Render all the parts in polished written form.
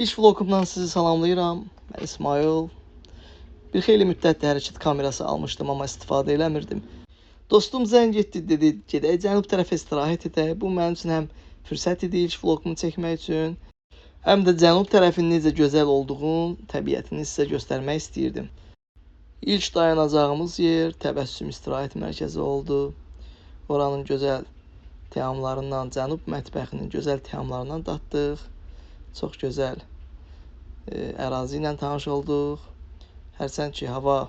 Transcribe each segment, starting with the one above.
İlk vlogumdan sizi salamlayıram. Mən İsmayıl. Bir xeyli müddətdir hərəkət kamerası almışdım, amma istifadə eləmirdim. Dostum zəng etdi, dedi gedək cənub tərəfə istirahət edək. Bu mənim üçün həm fürsət idi ilk vlogumu çəkmək üçün, həm də cənub tərəfin necə gözəl olduğunu, təbiətini sizə göstərmək istəyirdim. İlk dayanacağımız yer Təbəssüm İstirahət Mərkəzi oldu. Oranın gözəl təamlarından, cənub mətbəxinin gözəl təamlarından datdıq. Çox gözəl ərazi ilə tanış olduq. Hərçənd ki, hava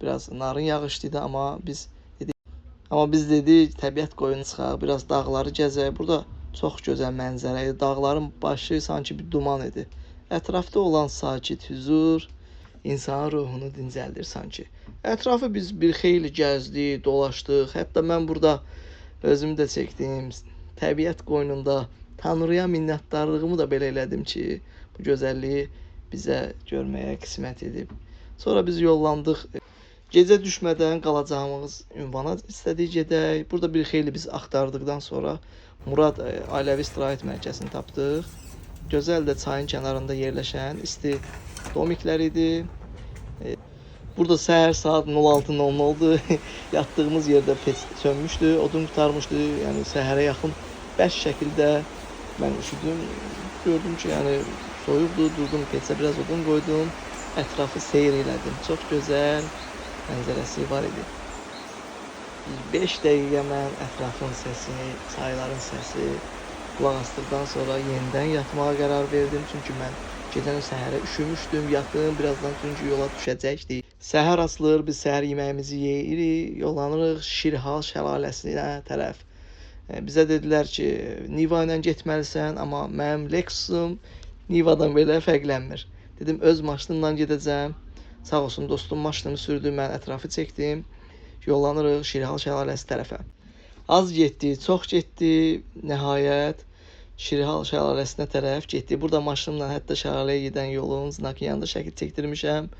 biraz narın yağışlı idi, amma biz dedik təbiət qoyunu çıxaq, biraz dağları gəzək. Burada çox gözəl mənzərə idi. Dağların başı sanki bir duman idi. Ətrafda olan sakit hüzur insanın ruhunu dincəldir sanki. Ətrafı biz bir xeyli gəzdik, dolaşdıq. Hətta mən burada özümü də çəkdim. Təbiət qoynunda Tanrıya minnətdarlığımı da belə elədim ki, bu gözəlliyi bizə görməyə qismət edib. Sonra biz yollandıq. Gecə düşmədən qalacağımız ünvana istədik gedək. Burada bir xeyli biz axtardıqdan sonra Murad Ailəvi İstirahət Mərkəzini tapdıq. Gözəl də çayın kənarında yerləşən isti domiklər idi. Burada səhər saat 06:00-dur. Yatdığımız yerdə pec sönmüşdü, odun qurtarmışdı. Yəni səhərə yaxın bəş şəkildə mən üşüdüm. Gördüm ki, yəni soyuqdur, durdum peçə biraz odun qoydum. Ətrafı seyr elədim. Çox gözəl mənzərəsi var idi. Bir 5 dəqiqə mən ətrafın səsi, çayların səsi qulaq asdıqdan sonra yenidən yatmağa qərar verdim. Çünki mən gecənin səhərə üşümüşdüm, yatdım, birazdan çünki yola düşəcəkdik. Səhər açılır, biz səhər yeməyimizi yeyirik, yollanırıq Şirhal şəlaləsinə tərəf. Bizə dedilər ki, Niva ilə getməlisən, amma mənim Lexusum Nivadan belə fərqlənmir. Dedim öz maşınımla gedəcəm. Sağ olsun dostum maşınımı sürdü, mən ətrafı çəkdim. Yollanırıq Şirhal şəlaləsi tərəfə. Az getdi, çox getdi, nəhayət Şirhal şəlaləsinə tərəf getdi. Burada maşınımla hətta şəlaləyə gedən yolun znakın yanında şəkil çəkdirmişəm.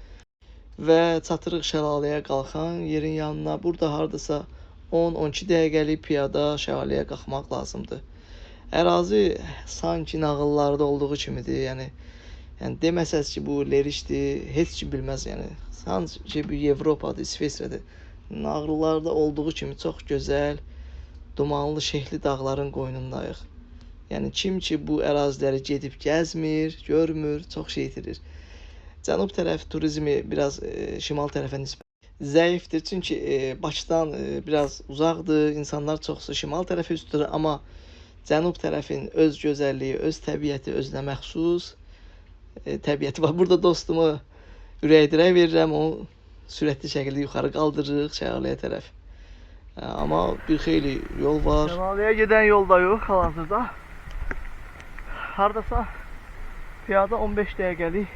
Və çatırıq şəlaləyə qalxan yerin yanına. Burada hardasa 10-12 dəqiqəlik piyada şəlaləyə qalxmaq lazımdır. Ərazi sanki nağıllarda olduğu kimidir. Yəni deməsəz ki, bu Lerişdir, heç kim bilməz yəni. Sanki bu Avropadır, İsveçrədir. Nağıllarda olduğu kimi çox gözəl, dumanlı, şehli dağların qoynundayıq. Yəni kim ki bu əraziləri gedib gəzmir, görmür, çox şey itirir. Cənub tərəf turizmi biraz şimal tərəfə nisbətən zəifdir. Çünki Bakıdan biraz uzaqdır. İnsanlar çoxsu şimal tərəfə üz tutur, amma cənub tərəfin öz gözəlliyi, öz təbiəti, özünə məxsus təbiəti var. Burada dostumu ürək dirək verirəm, onu sürətli şəkildə yuxarı qaldırırıq şəlaləyə tərəf. Amma bir xeyli yol var. Şəlaləyə gedən yoldayıq hal-hazırda. Hardasa piyada 15 dəqiqəlik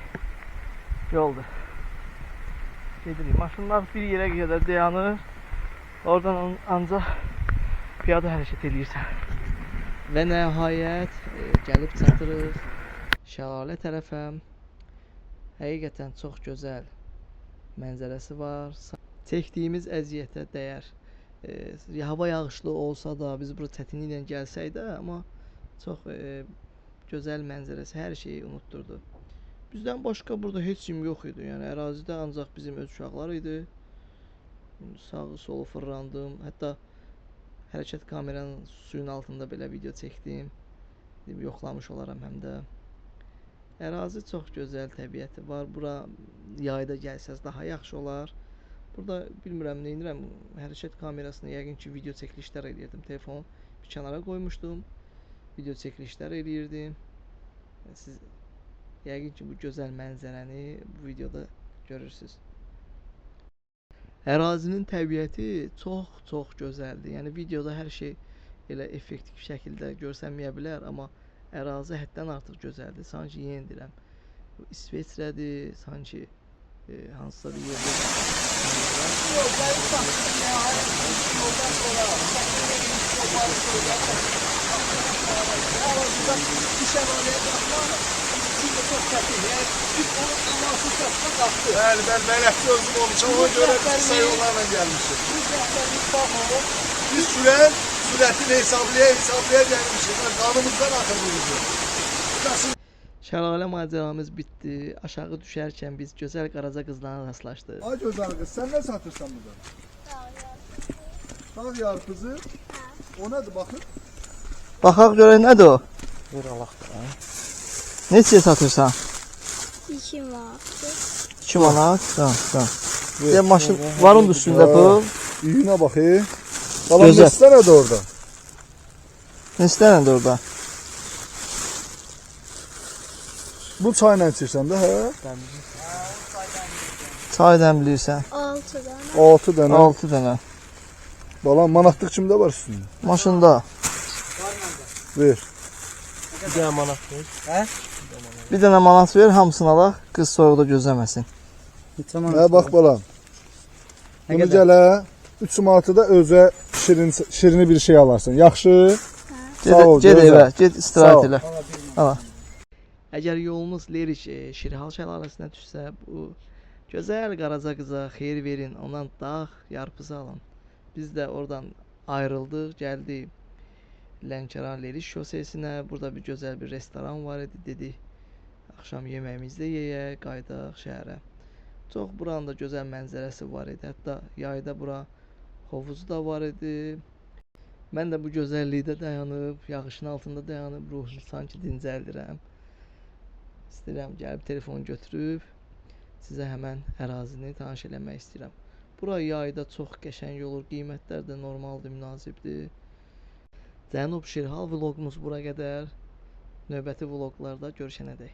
yoldur. Gedirik. Maşınlar bir yerə qədər dayanır. Oradan ancaq piyada hərəkət eləyirsən. Və nəhayət gəlib çatırıq şəlalə tərəfə. Həqiqətən çox gözəl mənzərəsi var. Çəkdiyimiz əziyyətə dəyər. Hava yağışlı olsa da, biz bura çətinliklə gəlsək də, amma çox gözəl mənzərəsi hər şeyi unutdurdu. Bizdən başqa burada heç kim yox idi. Yəni ərazidə ancaq bizim öz uşaqlar idi. Sağı solu fırlandım. Hətta hərəkət kameranın suyun altında belə video çəkdim. Dedim, yoxlamış olaram həm də. Ərazi çox gözəl təbiəti var. Bura yayda gəlsəz daha yaxşı olar. Burada bilmirəm nə edirəm. Hərəkət kamerasını yəqin ki video çəkilişlər eləyirdim. Telefonu bir kənara qoymuşdum. Video çəkilişlər eləyirdim. Siz yəqin ki bu gözəl mənzərəni bu videoda görürsüz. Ərazinin təbiəti çox-çox gözəldir. Yəni videoda hər şey elə effektiv şəkildə görsənməyə bilər, amma ərazi həddən artıq gözəldir. Sanki yenə deyirəm, bu İsveçrədir, sanki hansısa bir yerdə. Bu şəlaləyə qalxmaq bizim üçün də çox çətin. Yəni biz onun amansızcasına qalxdıq. Bəli, bəli, bələdçi özüm olmuşam. Ona görə biz qısa yollarla gəlmişik. Biz rəhbərimiz baxın. Biz sürətini hesablaya hesablaya gəlmişik. Qanımızdan axır bu bizim. Nasıl Şəlalə macəramız bitdi. Aşağı düşərkən biz gözəl Qaraca qızla rastlaşdıq. Ay gözəl qız, sən nə satırsan burada? Dağ yarpızı. O nədir baxın? Baxaq görək nədir o? Ver alaq da. Neçəyə satırsan? 2 manat. 2 manat. Tamam, tamam. Ya maşın var onun üstündə pul. İyinə bax, ey. Balam Gözəl. neçə dənədir orada? Neçə dənədir orada? Bu çayla içirsən də, hə? Çay dəmləyirsən. 6 dənə. 6 dənə. 6 dənə. Balam manatlıq kimdə var üstündə? Maşında. Ver. Bir dənə manat ver. Bir dənə manat ver, hamısını alaq. Qız soyuqda gözləməsin. Neçə manat? Hə bax balam. Nə Bunu qədər? gələ 3 manatı da özə şirin şirini bir şey alarsan. Yaxşı? Get, Sağ ol, get gözəl. evə, get Sağ istirahət ol. elə. Ala. Əgər yolunuz Lerik Şirhal şəlaləsinə düşsə, bu gözəl Qaraca qıza xeyir verin, ondan dağ yarpızı alın. Biz də oradan ayrıldıq, gəldik Lənkəran Lerik şosesinə. Burada bir gözəl bir restoran var idi, dedik. Axşam yeməyimizi də yeyək, qayıdaq şəhərə. Çox buranın da gözəl mənzərəsi var idi. Hətta yayda bura hovuzu da var idi. Mən də bu gözəllikdə dayanıb, yağışın altında dayanıb ruhumu sanki dincəldirəm. İstəyirəm gəlib telefon götürüb sizə həmən ərazini tanış eləmək istəyirəm. Bura yayda çox qəşəng olur, qiymətlər də normaldır, münasibdir. Cənub Şirhal vloqumuz bura qədər. Növbəti vloqlarda görüşənədək.